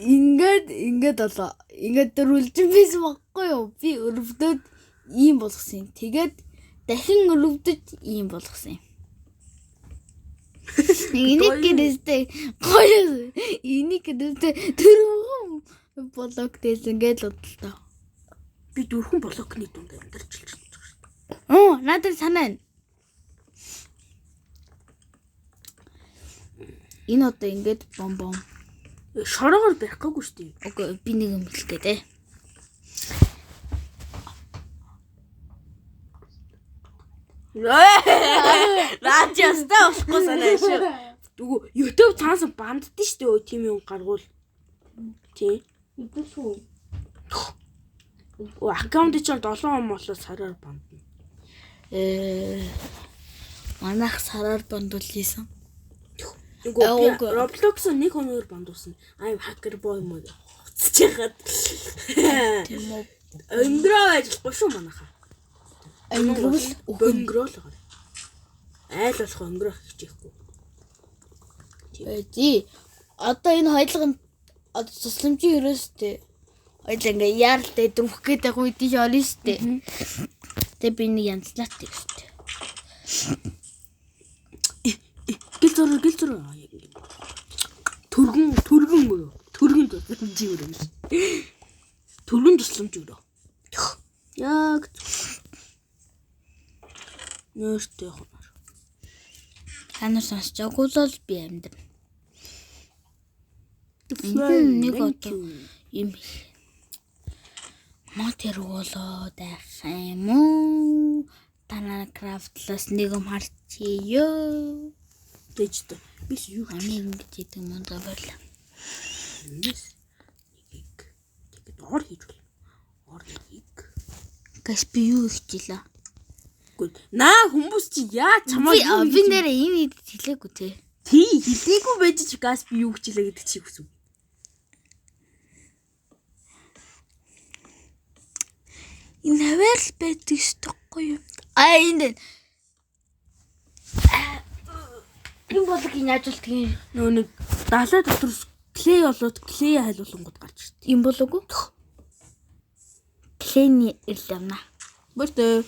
Ингээд болоо. Ингээд дөрвөлжин байсан баггүй юу? Би өрөвдөд ийм болгосон юм. Тэгээд дахин өрөвдөж ийм болгосон юм. Энийг гэрээстэй гоё. Энийг гэрээстэй дөрвөн блок дээсэн гэж бодлоо. Би дөрвөн блокны дунд амьдарч л чадчих шүү дээ. Оо, надад санаа байна. Энэ одоо ингээд бом бом. Шороогоор барих гаагүй шүү дээ. Үгүй би нэг юм хэлэх гээд ээ. Наа чи ястаа болохгүй санаа шүү. Үгүй YouTube цаанаас банддсан шүү дээ. Тийм юм гаргуул. Тийм. Үгүй. Аккаунт чинь 7 он болоо сараар бандна. Манайх сараар бандуул хийсэн. Үгүй би Roblox нэг хоногор бандуулсан. I'm hacker boy мод хуцаж яхад. Тийм үү. Өндрөө байж болохгүй шүү манайхаа. Өнгөрвөл өнгөрөө л байгаа. Айл болох өнгөрөх хичээхгүй. Ээ. Одоо энэ хоёулгын одоо тусламжийн ерөөстэй. Хоёул ингээ яаралтай дөрвөх гээд байгаа үед тийш орно штэ. Тэгээ би нэг янзлаатай штэ. Гэл зураг гэл зураг. Төргөн төргөн өрөө. Төргөн тусламжийн өрөө гэж. Төргөн тусламжийн өрөө. Яг нэртэй хонор. Та нар сонсч байгаагүй л би амьдрна. Энэ нэг одоо юм мод хэрэг болоод байх юм уу? Танаа крафтлаас нэг юм харчээ. Дэж та. Би юу Ами ингэж идэг мундаг байлаа. Нэг тэгэд ор хийж бол. Ор нэг. Гэс би юу хийчихлээ? Үгүй наа хүмүүс чи яа чамаа Би би нэрээ энэ идэж хэлээгүй те. Тий хэлээгүй байж чи газ би юу хийчихлээ гэдэг чи хүсв. Энэ хаваал байдаг шттахгүй юм. А энд энэ болог энэ яаж болдгийг Нөө нэг далай дотор клей болоод клей хайлуулангууд гарч ирд. юм болоогүй. Клейний ирэл явна. Бөртөө.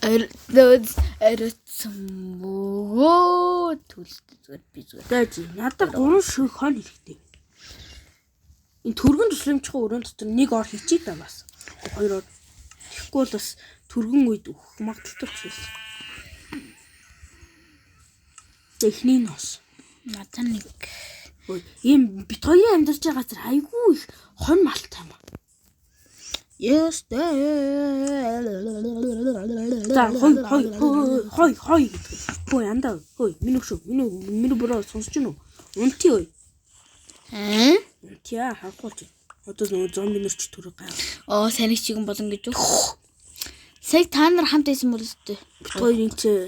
Оройтсон бөгөө төлөлт зүгээр би зүгээр. Дэж надад 3 ширхэг хон хэрэгтэй. Энэ төргөн тусламжийн өрөөнд дотор нэг ор хийчихье да бас. Хоёр ор. Тэгэхгүй бол бас төргөн үед өөх магадлалтай учраас. Эхний нь ос. Надад нэг Ой, ийм бит хоёрын амьдарч байгаа газар айгүй их хон малтай юм. Yes. За хой хой хой хой гэдэг. Хой андаа. Хой минь шүү. Минь минь бүрөө сонсож гинүү. Унти ой. Аа? Унтиа харахгүй чи. Одоо нөгөө зомби нэр чи төрөг гай. Оо, саний чигэн болон гэж үү? Сая та нар хамт байсан бол өстэй. Бит хоёрын чи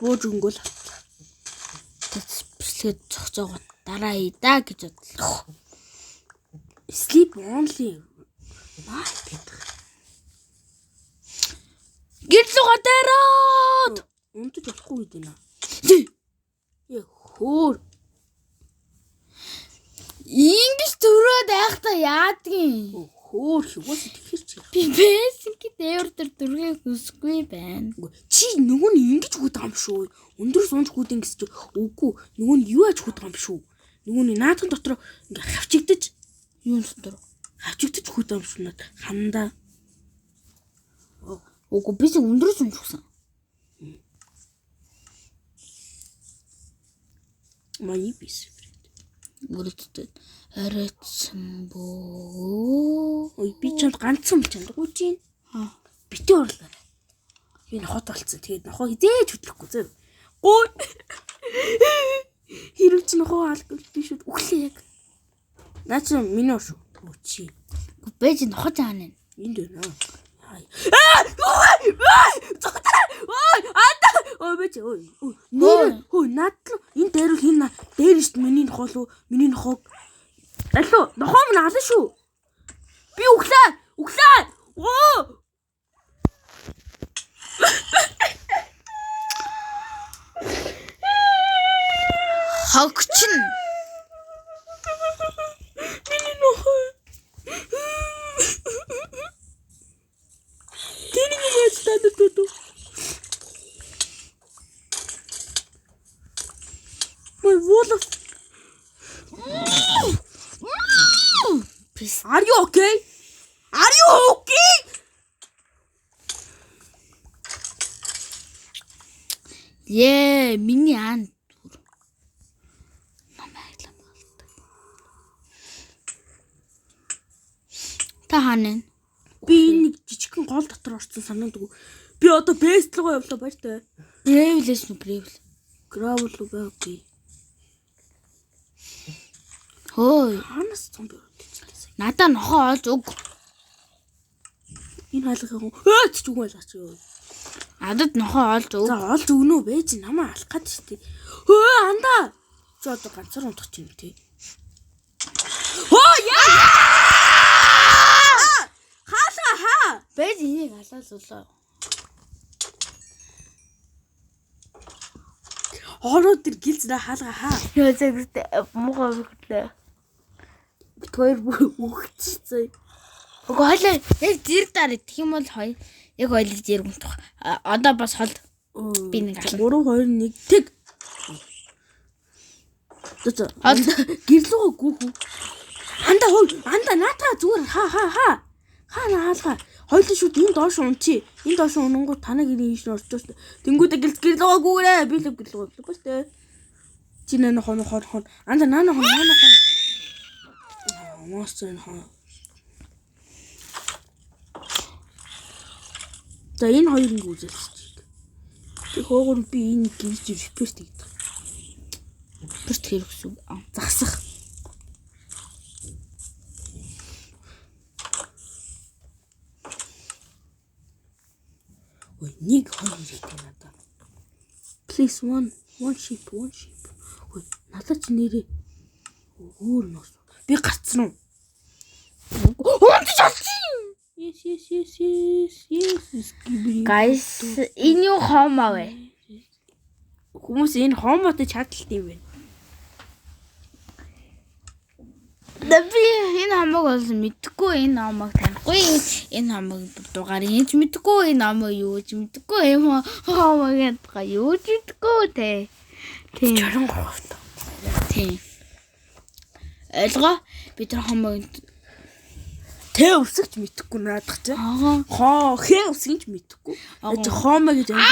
бууж өнгөө л автлаа. Бичлэгээ зогцоогоо дараа хий да гэж бодлоо. Sleep only. Night гэдэг. Гэрлүүгээ дээрээд. Унтаж болохгүй гэдэг нэ. Яа хөөр. Ингэж төрөөд айхтаа яадгийн. Хөөр хөвөөс тэгэхэр чи. Би байсан ки дээвэр дээр дөрвийг хүсэхгүй байна. Чи нөгөө нь ингэж хүүд байгаа юм шүү. Өндөр сунж хүүд ингэс чи үгүй нөгөө нь юу аж хүүд байгаа юм шүү. Нөгөө нь наадхан дотор ингээ хавчигдаж Юун дотор? Хавчигдаж хүүд байгаа юм шүү над хандаа. Үгүй би ч өндрөөс унж өгсөн. Манай бис. Өрөөддөд оройтсан бөө. Ой би чамд ганцхан бил чамдгүй чинь. Бити урлаарай. Би нохот болцсон. Тэгээд нохоо хизээж хөдлөхгүй зөө. Гой. Хэрв чи нохоо алгүй би шүүд өглөө яг. Наа чи миний шүү. Өө чи. Бэж нохож аана. Энд байна. Аа! Ой! Ой! Зогтаа! Ой! Ада! Ой бэж ой. Нэр хөө над л энэ дайруул хин дээр шүү миний нохоо лу миний нохоог. Алуу нохоо минь алан шүү. Би өглөө! Өглөө! Оо! Хогч нь. Пис. Are you okay? Are you okay? Ее, миний ан зүр. Намайг л амгалдаг. Та хаана вэ? Би энэ нэг жижигхэн гол дотор орсон санагддаг. Би одоо бэст руу явлаа баяртай. Gravel эс нү gravel. Gravel руу байгаагүй. Хөөе. Хаанаас зомби ороод ирчихлээ. Надаа нохоо олж өг. Энэ хаалга юм. Өө ч үгүй байлгач юу. Надад нохоо олж өг. За олж өгнө үү байж намаа алах гад штэ. Хөө андаа. Чи одоо ганцаар унтах юм тий. Хөө яа. Хаалга хаа. Байж энийг алаалуулаа. Ороод ир гэлз на хаалга хаа. Йоо зэгтэй муухай хөглөө. Бит хоёр үхчихсэн. Уг хойлоо яг зэрэг дараа идэх юм бол хоёр яг хоёул зэрэг унтах. Одоо бас хол Би нэг ална. 3 2 1 тэг. За. Хол. Гэрлүүгөө гүүх үү? Андаа хой, андаа наатаа зүгээр хаа хаа хаа. Хаа на хаалга. Хоёулаа шүүд энэ доош унчи. Энэ доош унангууд танаа гэрийн ийш нь орж шүү. Тэнгүүдээ гэлз гэрлүүгөө гүүрээ. Би л гэрлүүгөө гэлгүй шүү. Чи нэ хон хон хон. Андаа наана хон наана хон. Монстр хон. За энэ хоёр ингэ үзэлсэж. Тэг хөөгөр би энэ гэрж реперт хийдэг. Бүрт хэрэгсүү. Засах. Ой, нэг хоёр хэрэгтэй надад. Please one one sheep one sheep. Ой, надад ч нэрээ өөр нөөс. Би гарцсан уу? Унтаж олсон. Yes yes yes yes yes. Гибри. Guys, энэ юу хомоо вэ? Хүмүүс энэ хомотой чадalт юм байна. Да би энэ хамаг бол мэдхгүй, энэ хамаг танихгүй, энэ хамаг дугаар энэ ч мэдхгүй, энэ хамаг юу ч мэдхгүй, энэ хамаг ядгаа юу ч мэдхгүй те. Тийм. 63%. Тийм. Ойлгоо. Би тэр хамаг Тэ өсөгч мэдэхгүй наадах чи. аа Хоо, хэ өсгөн ч мэдэхгүй. Аа. Чи хоомоо гэж амжи.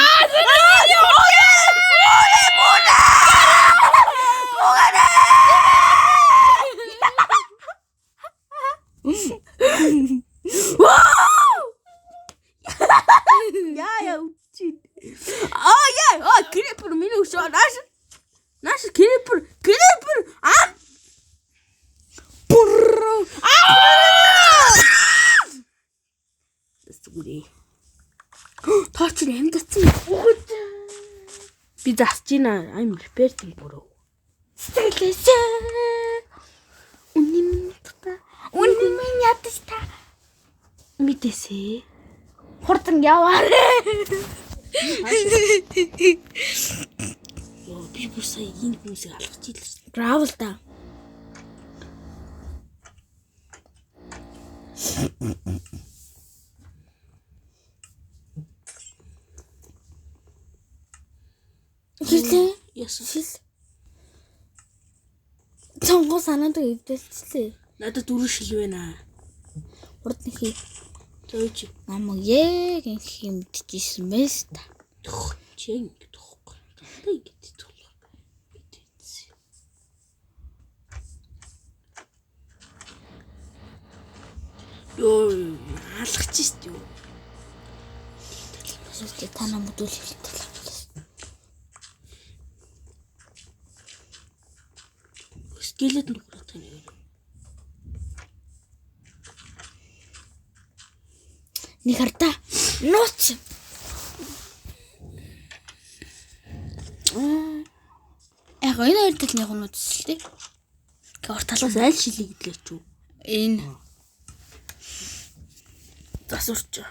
Яа яа үчи. Аа яа, аа creeper миний өшөө нааш. Нааш creeper, creeper аа. Пурр. Аа! Зүгээрээ. Тооч нь амьдсан. Би засч байна. I'm reporting bro. Сэтгэлээсээ. Үнэн минь та. Үнэн минь ядаж та Мэдээсээ. хурдан яваарэ. Йоо би бүр сая энэ хүмүүсийг алгаж ийлээ шүү. Gravel та. Хэлээ. Яасан. Шил. Цонгоо санаадаг эвдэлчлээ. Надад дөрөв шил байна. Урд нь хий. Зөөж. Намайг яг ингэх юм мэдчихсэн байс та. Төх. Чи яг ингэ тоххой. Дандаа ингэ тоххой. Мэдээсээ. Йоо алгаж шүү дээ. Эсвэл та намайг үл хэлтэл. Скелет нь хүрэх юм. Нэг хардаа. Нууц. Яг энэ хоёр тал нэг нууц л дээ. Гэр тал Бас аль шилийг идлээ ч үү? энэ Засварч.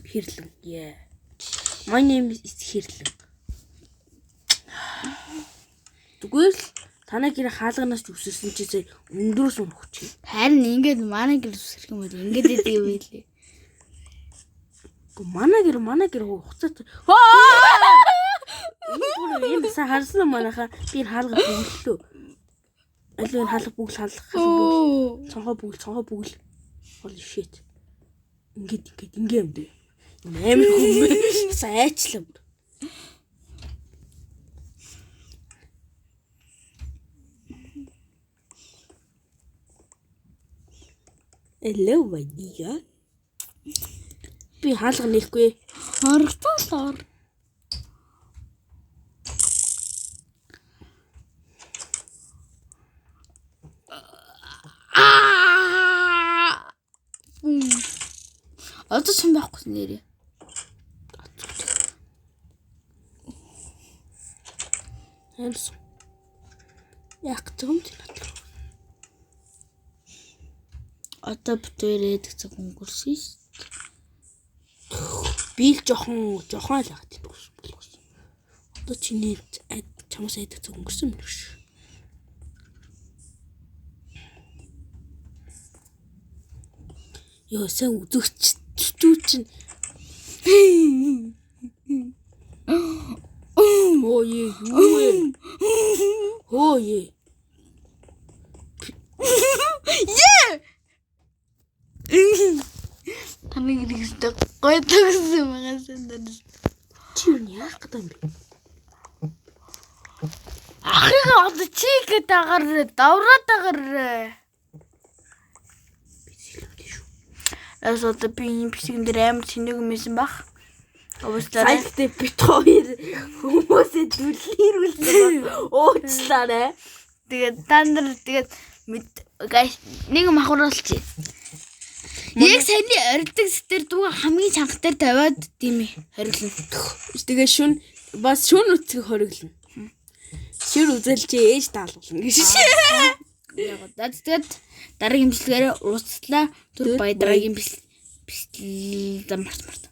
Хэрлэн. Yeah. My name is Хэрлэн. Зүгээр л танай гэр хаалганаас ч үсэрсэн чи сая өндрөөс унах чи. харин ингээд манай гэр үсэрх юм бол ингээд идэг юм байлээ. Гэхдээ манай гэр хуцаатай. Энэ бүр юм сайн харсан уу манайхаа би энэ хаалга бөглөлөө. Аль нь халах бүгл халах халах бүгл. Цонхоо бүгл цонхоо бүгл. Holy shit. Ингээд ингээд ингээ юм дээ. Амар хүмүүс айчлаа. Hello my nigga. Би хаалга нээхгүй. Оргтол ор. Аа. Одоо ч юм байхгүй нэрээ. Аймсан. Яг гэж юм чи надлаа. Одоо битэрээ гэдэг цаг өнгөрсөн шүү. Би л жохон жохон л яагаад гэдэг юм бэ? Одоо чиний чамаас айдаг цаг өнгөрсөн юм биш. Йоо сайн үзэгч чүү чинь. Оо юу вэ? Оо е. Е! Таныг нэгстэй гой төгсөн байгаас энэ. Чи юу яах гэдэг юм бэ? Ахыг одоо чи гээд агаар давраад агаар. Би зэлүүдээ шүү. Ас одоо би энэ бичлэгэн дээр амар тэнэг юм байсан бах. Уучлаарай. Сая гэхдээ бит хоёр хүмүүсээ дүллэрүүлсэн. Уучлаарай. Тэгээд та нар тэгээд мэд guys нэг юм ахруулчих. Яг саяны орилдог сэтэр дүүг хамгийн чанга дээр тавиад тийм ээ хориглоно. Тэгээ шүн бас шүн үцгийг хориглоно. Шүр үзэл чи ээж даалгавна гэж. Яг удаа тэгээд дараагийн бичлэгээр уулзлаа. Түр бай дараагийн бичлэг март март.